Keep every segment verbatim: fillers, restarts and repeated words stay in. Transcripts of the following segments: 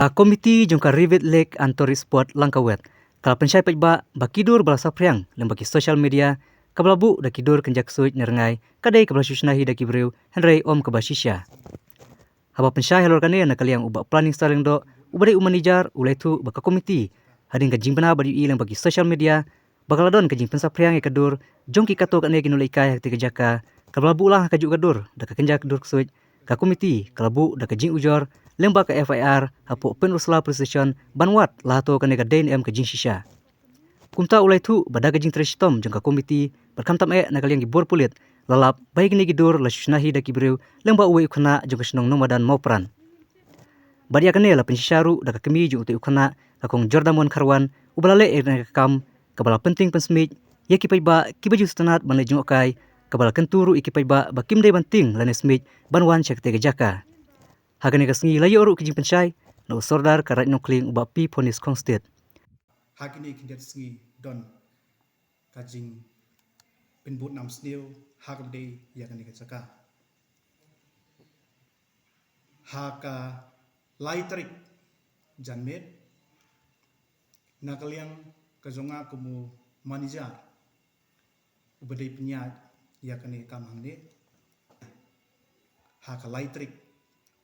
Ka komiti jong ka Rivet Lake and Tourist Spot Langkawet ka la pynshai paidbah ba ki dur ba la saphriang lyngba ki social media kaba la buh da ki dur kynja ksuid ne rngai ka dei kaba la shu shna hi da ki briew hynrei ym kaba shisha. Haba pynshai halor kane na ka liang u Bah Planningstar Lyngdoh uba dei u manager u la ïathuh ba ka komiti hadien ka jingbna bad ïohi lyngba ki social media ba ka la don ka jingpynsaphriang ïa ka dur jong ki katto katne ki nongleit kai ha katei ka jaka kaba la buh lang ha kajuh ka dur da ka kynja ka dur ksuid, ka komiti ka la buh da ka jingujor lyngba ka F I R hapoh Pynursla Police Station ban wad la hato kane ka dei ne em ka jingshisha. Kumta u la ïathuh ba da ka jingtrei shitom jong ka komiti bad khamtam eh na ka liang ki bor pulit la lap ba ïa kine ki dur la shu shna hi da ki briew lyngba uwei u khynnah jong ka shnong Nongmadan Mawpran. Bad ïa kane la pynshisha ruh da ka kmie jong utei u khynnah ka Kong Jordamon Kharwan uba la leh ïa kane ka kam kaba la pyntieng pynsmit ïa ki paidbah kiba ju sngewtynnat ban leit jngohkai kaba la kyntu ruh ïa ki paidbah ba kim dei ban tieng lane smit ban wan sha katei ka jaka. Ha kane ka sngi la ïoh ruh ka jingpynshai na u Sordar ka Raid Nongkling u Bah P Phonis Khongstet. Ha kine ki khyndiat sngi don ka jingpynbud nam sniew ha kaba dei ïa kane ka jaka. Ha ka lai tarik janmiet na ka liang ka jong nga kum u manager uba dei pynïaid ïa kane ka kam hangne ha ka lai tarik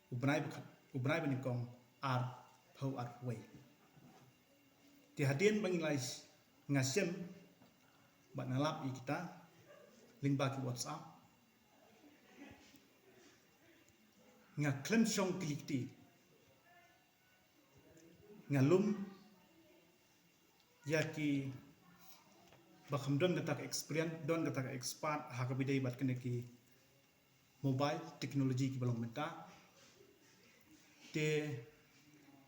u bnai ba khat u bnai ba nyngkong arphew arphew wei. Te hadien ba ngi la nga shem bad nga lap ïa kita lyngba ki WhatsApp nga khlem shong kylli kti nga lum ïa ki ba kham don kata ka experience, don kata ka expert ha kaba ïadei bad kine ki mobile technology kiba long mynta. Te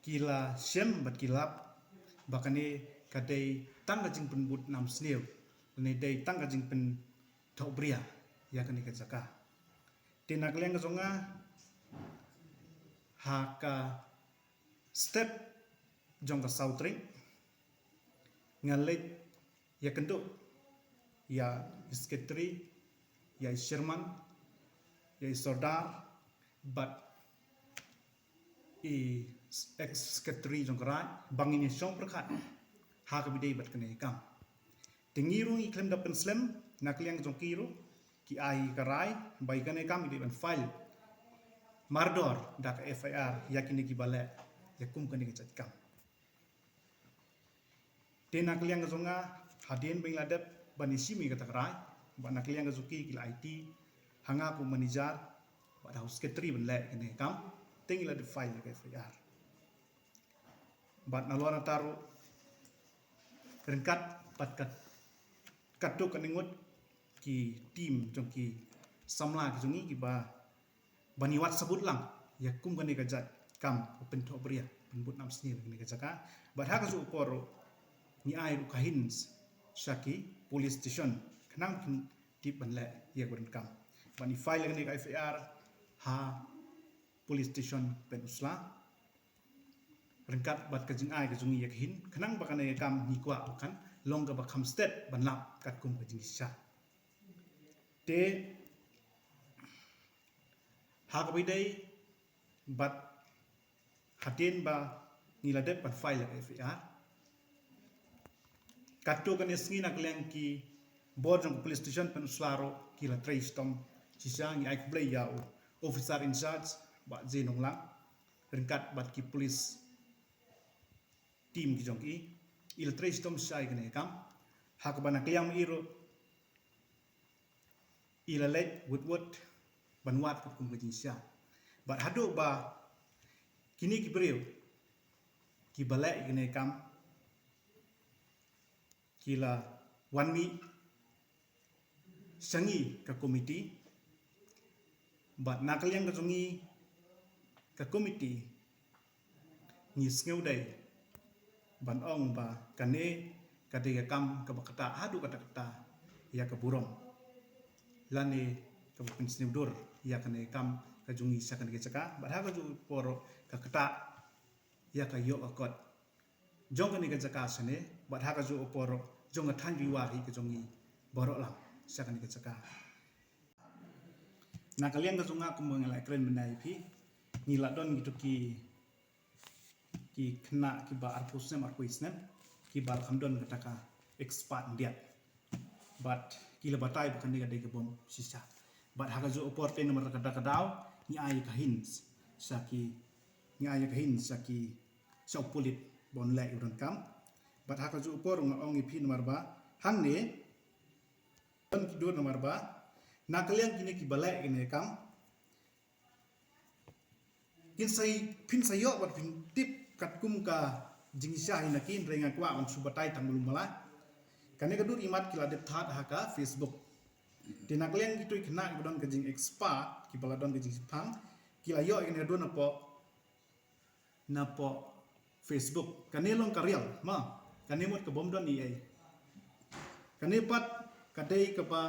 ki la shem bad ki lap ba kane ka dei tang ka jingpynbud nam sniew lane dei tang ka jingpynthohbria ïa kane ka jaka. Te na ka liang ka jong nga ha ka step jong ka saw tarik nga leit ïakynduh ïa i secretary, ïa i chairman, ïa i sordar bad i ex secretary jong ka raid ba ngin ïashong pyrkhat ha kaba ïadei bad kane ka kam. Te ngi ruh ngi khlem da pynslem na ka liang jong ki ruh ki ai ka rai ba ïa kane ka kam ki dei ban file mardor da ka F I R ïa kine kiba leh ïa kum kane ka jait kam. Te na ka liang ka jong nga hadien ba ngi la dep ban ïashim ïa kata ka rai bad na ka liang ka jong ki ki la aiti ha nga kum manager bad ha u secretary ban leh ïa kane ka kam te ngi la dep file ïa ka F I R. Bad nalor nangta ruh ryngkat bad kat katto katne ngut ki team jong ki samla ki jong ngi kiba ban ïa wad sabut lang ïa kum kane ka jait kam u pynthohbria pynbud nam sniew kane ka jaka. Bad ha kajuh ka por ruh ngi ai ruh ka hint sha ki police station khnang kin tip ban leh ïa ka donkam ban ïa file ïa kane ka F I R ha police station Pynursla. Ryngkat bad ka jingai ka jong ngi ïa ka hint khnang ba kane ka kam ngi kwah ba kan long kaba kham stet ban lap katkum ka jingshisha. Te ha kaba ïadei bad hadien ba ngi la dep ban file ïa ka F I R katto katne sngi na ka liang ki bor jong ka police station Pynursla ruh ki la trei shitom shisha. Ngi ai khublei ïa u officer in charge Bah J Nonglang ryngkat bad ki police team ki jong ki i la trei shitom shisha ïa kane ka kam ha kaba na ka liang ma i ruh i la leit wut wut ban wad katkum ka jingshisha. Bad haduh ba kine ki briew kiba leh ïa kane ka kam ki la wan mih sha ngi ka komiti bad na ka liang ka jong ngi ka komiti ngi sngewdei ban ong ba kane ka dei ka kam kaba ktah haduh katta katta ïa ka burom lane kaba pynsniew dur ïa kane ka kam ka jong ngi sha kane ka jaka bad ha kajuh ka por ka ktah ïa ka ïoh ka kot jong kane ka jaka shane bad ha kajuh ka por jong ka thaiñ Ri War hi ka jong ngi baroh lang sha kane ka jaka. Na ka liang ka jong nga kumba nga la kren mynta ïa phi ngi la don kito ki ki khynnah kiba arphew snem, arphew snem, kiba la kham don kata ka expert ndiat. Bad ki la batai ba kane ka dei ka bom shisha. Bad ha kajuh ka por te namar kata ka daw, ngi ai ka hints sha ki, ngi ai ka hints sha ki, sha u pulit ban leh ïa u donkam. Bad ha kajuh ka por nga ong ïa phi namar ba hangne don ki dur namar ba na ka liang kine kiba leh kine kam, kin sa, phin sa ïoh bad phin tip katkum ka jingshisha hi na ki, hynrei nga kwah ban shu batai tang mluh mala. Kane ka dur imat ki la dep thad ha ka Facebook. Te na ka liang kito ki khynnah kiba don ka jingexpert, kiba la don ka jingshemphang, ki la ïoh ïa kane ka dur napoh, napoh Facebook. Kane long ka real, ma. Kane mut ka bym don ei ei. Kane pat ka dei kaba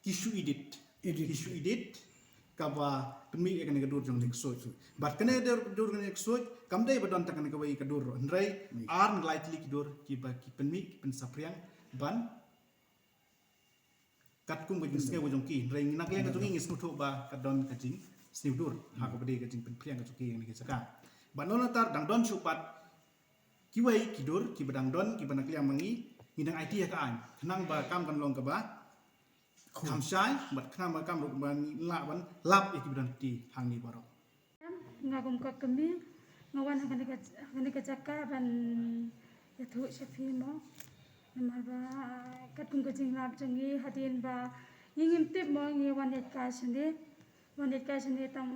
ki shu edit. Edit. Ki shu edit kaba pynmih ïa kane ka dur jong Nongksuid. Bad kane ka dur, dur jong Nongksuid kam dei ba don tang kane kawei ka dur, hynrei ar ne lai tylli ki dur kiba ki pynmih, ki pynsaphriang ban katkum ka jingsngew jong ki. Hynrei na ka liang ka jong ngi, ngi sngewthuh ba ka don ka jingsngew dur ha kaba dei ka jingpynphriang ka jong ki ïa kane ka jaka. Bad nangta dang don shuh pat kiwei ki dur kiba dang don, kiba na ka liang ma ngi ngi dang aiti ïa ka aiñ, khnang ba kam kan long kaba kham shai, bad khnang ba kam ruh ba ngi lah ban lap ïa kiba don kti hangne baroh. Nga kum ka kmie, nga wan ha kane ka, ha kane ka jaka ban ïathuh sha phi mo. Namar ba katkum ka jinglap jong ngi, hadien ba ngi ngim tip mo, ngi wan ïaid kai shane. Wan ïaid kai shane tang,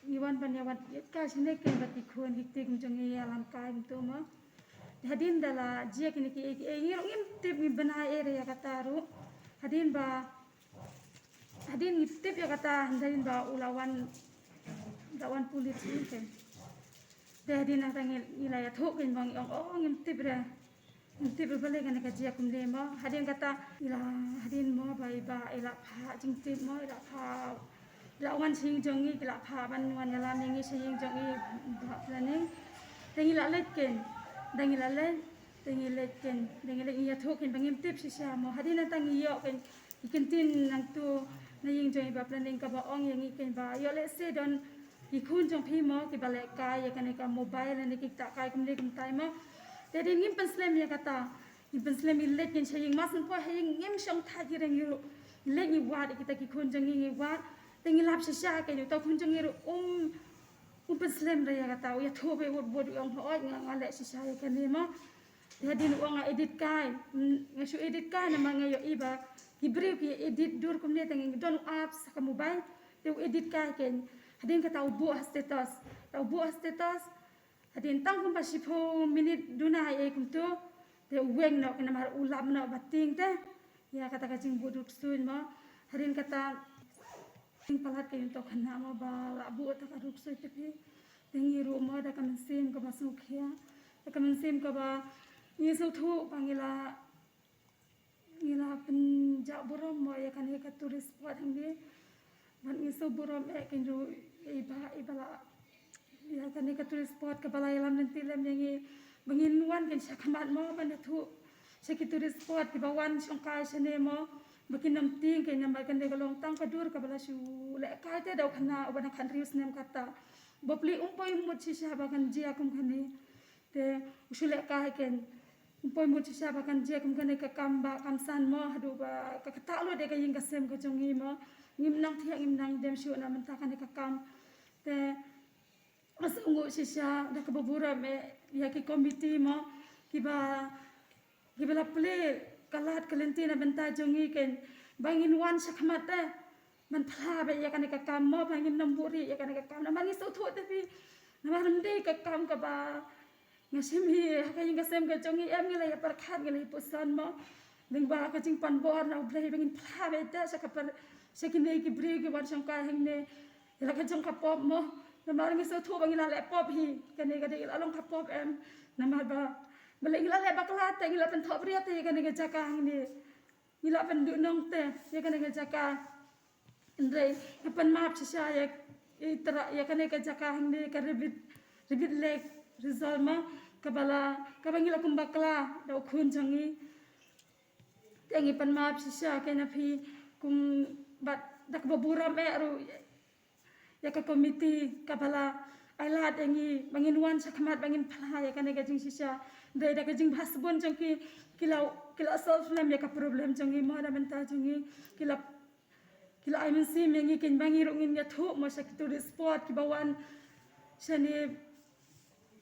ngi wan ban ïa wan ïaid kai shane keiñ bad ki khun ki kti kum jong ngi, ïalam kai kumto mo. Hadien da la jia kine kiei kiei, ngi ruh ngim tip, ngim bna ei re ïa kata ruh. Hadien ba, hadien ngi tip ïa kata, hadien ba u la wan, la wan pulit hi keiñ. Te hadien nangta ngi, ngi la ïathuh keiñ ba ngi ong, oh, ngim tip re. Ngim tip re balei kane ka jia kumne mo. Hadien kata i la, hadien mo ba i bah i la phah jingtip mo, i la phah, i la wan sha ïing jong ngi, ki la phah ban wan ïalam ïa ngi sha ïing jong i, Bah Planning. Te ngi la leit keiñ, da ngi la leit, te ngi leit keiñ, da ngi leit, ngi ïathuh keiñ ba ngim tip shisha mo. Hadien nangta ngi ïoh keiñ ki kyntien nangto na ïing jong i Bah Planning kaba ong ïa ngi keiñ ba ïoh lehse don ki khun jong phi mo kiba lehkai ïa kane ka mobile ne kita kai kumne kumtai mo. Te hadien ngim pynslem ïa kata. Ngim pynslem, ngi leit keiñ sha ïing, mar syn poi ha ïing ngim shong thait ki reng ïa ruh. Ngi leit ngi wad ïa kita ki khun jong ngi, ngi wad. Te ngi lap shisha keiñ, uta u khun jong ngi ruh um, um pynslem re ïa kata, u ïathuh beit wut wut, u ong hooid nga, nga leh shisha ïa kane mo. Te hadien u ong nga edit kai, mm, nga shu edit kai namar nga ïohi ba ki briew ki edit dur kumne, te ngi don apps ha ka mobile, te u edit kai keiñ. Hadien kata u buh ha status, te u buh ha status, hadien tang kumba shiphew minit duna ei ei kumto, te u weng noh keiñ namar u lap noh ba tieng te ïa kata ka jingbuh dur ksuid mo. Hadien kata tieng palat keiñ uta u khynnah mo ba la buh kata ka dur ksuid te phi. Te ngi ruh mo da ka mynsiem kaba sngewkhia, da ka mynsiem kaba ngi sngewthuh ba ngi la, ngi la pynjah burom mo ïa kane ka tourist spot hangne. Bad ngi sngewburom eh keiñ ruh ïa i bah, i bah la, ïa kane ka tourist spot kaba la ïalam lynti lem ïa ngi ba ngin wan keiñ sha khmat mo ban ïathuh sha ki tourist spot kiba wan shongkai shane mo ba kin ym tieng keiñ namar kane ka long tang ka dur kaba la shu lehkai te da u khynnah uba dang khathynriew snem kata. Bapli um poi mut shisha ba kan jia kum kane. Te u shu lehkai keiñ. Um poi mut shisha ba kan jia kum kane ka kam ba kam san mo haduh ba ka ktah lut ïa ka ïing ka sem ka jong ngi mo. Ngim nang thiah ngim nang dem shuh na bynta kane ka kam. Te nga sngewnguh shisha da kaba burom eh ïa ki komiti mo kiba, kiba la plie ka lad ka lynti na bynta jong ngi keiñ ba ngin wan sha khmat te ban phla beit ïa kane ka kam mo ba ngin nym buhrieh ïa kane ka kam namar ngi sngewthuh te phi namar ym dei ka kam kaba nga shim hi ha ka ïing ka sem ka jong ngi em, ngi la ïa pyrkhat, ngi la ïa pyrsan mo. Lyngba ka jingpanbor na U Blei ba ngin phla beit te sha ka par, sha kine ki briew ki wan shongkai hangne ïa la ka jong ka pop mo. Namar ngi sngewthuh ba ngi la leh pop hi, kane ka dei la long ka pop em. Namar ba balei ngi la leh bakla te, ngi la pynthoh bria te ïa kane ka jaka hangne. Ngi la pynduh nong te ïa kane ka jaka. Hynrei nga pan map shisha ïa, ïa i trai, ïa kane ka jaka hangne ka Rabbit, Rabbit Lake Resort mo, kaba la, kaba ngi la kum bakla da u khun jong ngi. Te ngi pan map shisha keiñ na phi kum bad da kaba burom eh ruh ïa ka komiti kaba la ai lad ïa ngi ba ngin wan sha khmat ba ngin phla ïa kane ka jingshisha. Dei da ka jingbha sbun jong ki, ki la, ki la solve lem ïa ka problem jong ngi mo, da mynta jong ngi ki la, ki la ai mynsiem ïa ngi, kynmaw ngi ruh ngin ïathuh mo sha ki tourist spot kiba wan shane,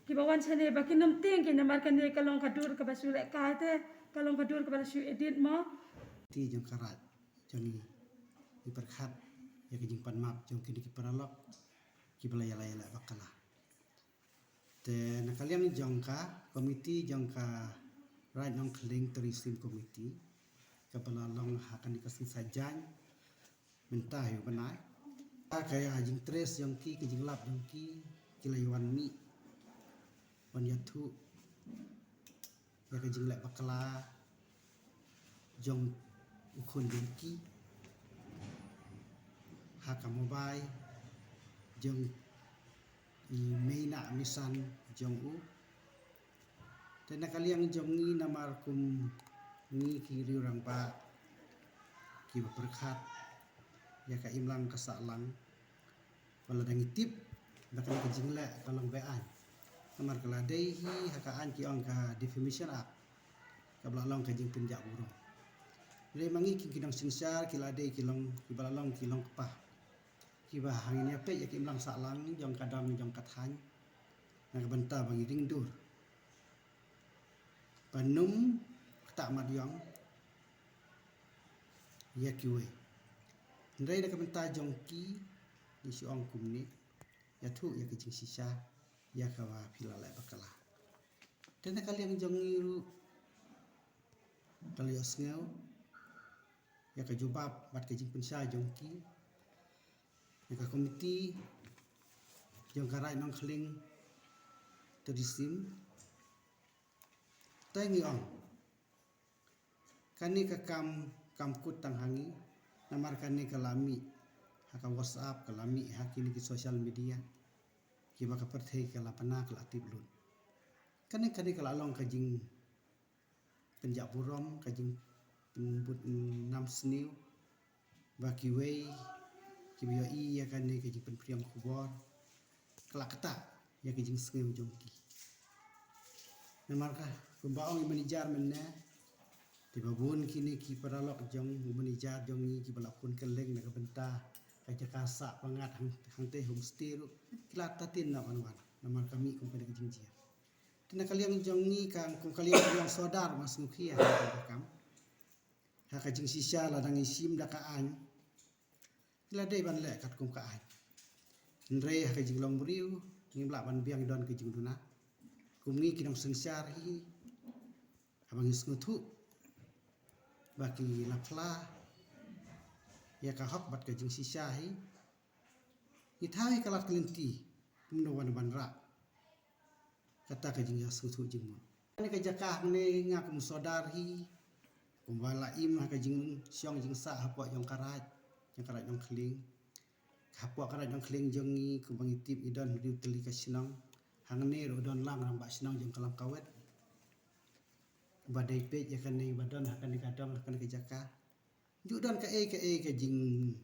kiba wan shane ba kin ym tieng ki, namar kane ka long ka dur kaba shu leh kai te, ka long ka dur kaba la shu edit mo. Ti jong ka raid jong ngi, ngi pyrkhat ïa ka jingpanmap jong kine ki paralok kiba la ïaleh ïaleh bakla. Te na ka liang jong ka komiti jong ka Raid Nongkhling Tourism Committee, kaba la long ha kane ka sngi Saitjaiñ mynta hi u bnai, ha ka ïa jingtres jong ki, ka jinglap jong ki, ki la ïa wan mih, wan ïathuh ïa ka jingleh bakla jong u khun jong ki ha ka mobile jong i mei na misan jong u. Te na ka liang jong ngi, namar kum ngi ki riew rangbah kiba pyrkhat ïa ka imlang ka sahlang, ba la dang ïa tip ba kane ka jingleh ka long be-aiñ. Namar ka la dei hi ha ka aiñ ki ong ka Defamation Act, kaba la long ka jingpynjah burom. Hynrei ma ngi ki, ki nongsynshar ki la dei ki long, kiba la long ki long kpa, kiba hangin ïa peit ïa ka imlang sahlang jong ka dong jong ka thaiñ, na ka bynta ba ngi ring dur ban ym ktah mat ïong ïa kiwei. Hynrei na ka bynta jong ki, ngi shu ong kumne, ïathuh ïa ka jingshisha ïa kaba phi la leh bakla. Te na ka liang jong ngi ruh, ka la ïohsngew ïa ka jubab bad ka jingpynshai jong ki, ïa ka komiti jong ka Raid Nongkhling Tourism. Te ngi ong, kane ka kam kam kut tang ha ngi, namar kane ka la mih ha ka WhatsApp, ka la mih ha kine ki social media kiba ka pyrthei ka la pynah, ka la tip lut. Kane, kane ka la long ka jingpynjah burom, ka jingpynbud nam sniew, ba kiwei kiba ïohi ïa kane ka jingpynphriang khubor ka la ktah ïa ka jingsngew jong ki. Namar ka, kumba ong i manager mynne, te ba bun kine ki paralok jong u manager jong ngi kiba la khun kylleng na ka bynta ka jaka sah pyngngad hang, hangtei homestay ruh, ki la tatin na ban wan namar ka mih kum kane ka jingjia. Te na ka liang jong ngi, ka kum ka liang ka liang sordar, ma sngewkhia ha ka kam, ha ka jingshisha la dang ïa shim da ka aiñ, ki la dei ban leh katkum ka aiñ. Hynrei ha ka jinglong briew ngim lah ban biang, don ka jingduna. Kum ngi ki nongsynshar hi, haba ngi sngewthuh ba ki la phla ïa ka hok bad ka jingshisha hi, ngi thaw ïa ka lad ka lynti kumno wan ban rah. Kata ka jingïasngewthuh jingmut. Kane ka jaka hangne nga kum sordar hi, kumba la im ha ka jingshong jingsah hapoh jong ka raid, jong ka Raid Nongkhling. Hapoh ka Raid Nongkhling jong ngi, kumba ngi tip, ngi don hynriew tylli ka shnong. Hangne ruh don lang rangbah shnong jong ka Lamkawet ba dei peit ïa kane, ba don ha kane ka dong, ha kane ka jaka. Ju don kaei kaei ka jingbud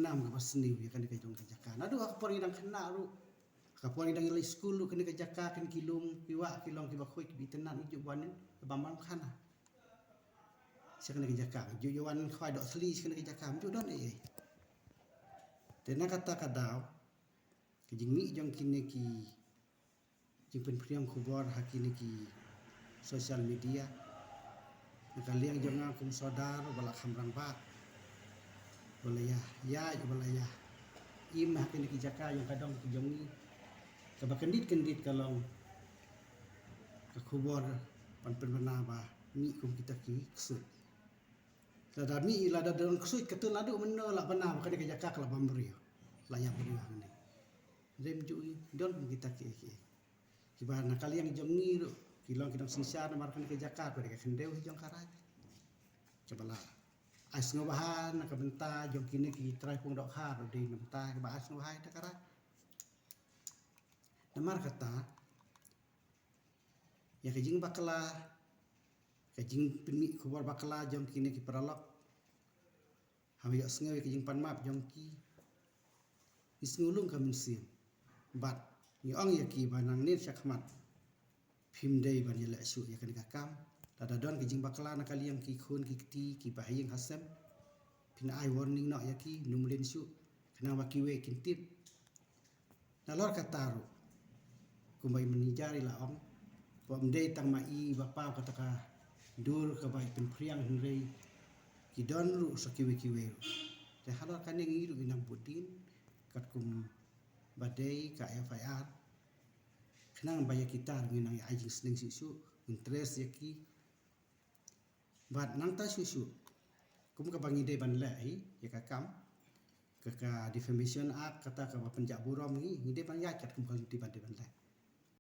nam kaba sniew ïa kane ka jong ka jaka. Naduh ha ka por ngi dang khynnah ruh, ha ka por ngi dang leit skul ruh, kane ka jaka, kane ki lum ki wah ki long kiba khuid, kiba itynnad, ju wan ïa bam bam khana sha kane ka jaka, ju ïa wan khwai doh thli sha kane ka jaka, ju don ei ei. Te na kata ka daw, ka jingmih jong kine ki jingpynphriang khubor ha kine ki social media, na ka liang jong nga kum sordar ba la kham rangbah, ba la ïa, ïa, ba la ïa im ha kine ki jaka jong ka dong ka jong ngi, kaba kyndit kyndit ka long ka khubor ban pynbna ba mih kum kita ki ksuid. Lada mih, lada don ksuid, katno naduh mynno la bna ba kane ka jaka ka la bam briew, la ïap briew hangne. Rem ju i don kum kita kiei kiei. Kiba na ka liang jong ngi ruh, ki long ki nongsynshar namar kane ka jaka ka dei ka khyndew hi jong ka raid. Kaba la ai sngewbha na ka bynta jong kine ki trai pung dohkha ruh, dei na bynta kiba ai sngewbha ïa ka raid. Namar kata, ïa ka jingbakla, ka jingpynmih khubor bakla jong kine ki paralok, haba ïohsngew ïa ka jingpanmap jong ki, ngi sngew lung ka mynsiem. Bad ngi ong ïa ki ba nangne shakhmat phim dei ban ïaleh shuh ïa kane ka kam. Lada don ki jingbakla na ka liang ki khun ki kti kiba ha ïing ha sem, phin ai warning noh ïa ki, ym leh shuh, khnang ba kiwei kin tip. Nalor kata ruh, kumba i manager i la ong, ba ym dei tang ma i ba paw kata ka dur kaba i pynphriang, hynrei ki don ruh sa kiwei kiwei ruh. Te halor kane ngi ruh ngi nang bud dien katkum ba dei ka F I R, khnang ba ïa kita ruh ngi nang ïa ai jingsneng shuh shuh, ngi trace ïa ki. Bad nangta shuh shuh, kum kaba ngi dei ban leh hi ïa ka kam ka, ka Defamation Act, kata kaba pynjah burom ngi, ngi dei ban ïaid katkum ka lynti ba dei ban leh.